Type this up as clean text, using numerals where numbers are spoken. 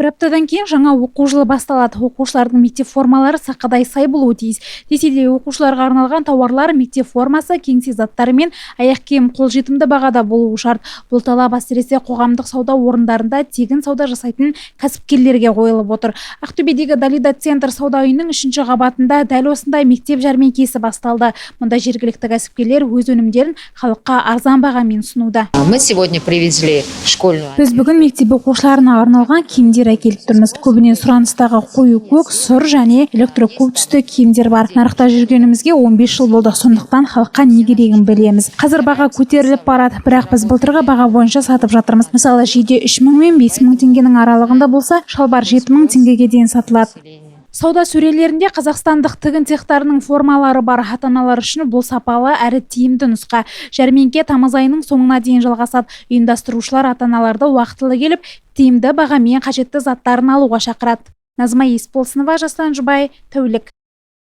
Бір аптадан кейін жаңа оқу жылы басталады. Оқушылардың мектеп формалары сақадай сай болуы тиіс. Десе де, оқушыларға арналған тауарлар, мектеп формасы, кеңсе заттары мен аяқ киім қолжетімді бағада болуы шарт. Бұл талап әсіресе қоғамдық сауда орындарында тегін сауда жасайтын кәсіпкерлерге қойылып отыр. Ақтөбедегі Далида Центр сауда үйінің үшінші қабатында дәл осындай мектеп жәрмеңкесі басталды. Мұнда жергілікті кәсіпкерлер өз өнімдерін халыққа арзан бағамен ұсынуда. Мы сегодня привезли школьную Біз бүгін мектеп оқушыларына арналған киімдер әкеліп тұрмыз. Көбіне сұраныстағы қою көк, сұр және электрокөк түсті киімдер бар. Нарықта жүргенімізге 15 жыл болды, сондықтан халыққа не керегін білеміз. Қазір баға көтеріліп барады, бірақ біз былтырғы баға бойынша сатып жатырмыз. Мысалы, жейде 3000 мен 5000 теңгенің аралығында болса, шалбар 7000 теңгеге дейін сатылады. Сауда сөрелерінде қазақстандық тігін цехтарының формалары бар. Ата аналар үшін бұл сапалы әрі тиімді нұсқа. Жәрмеңке тамыз айының соңына дейін жалғасады. Ұйымдастырушылар ата аналарды уақытылы келіп, тиімді бағамен қажетті заттарын алуға шақырады. Назима Есболсынова, Жастан Жұбай, «Тәулік».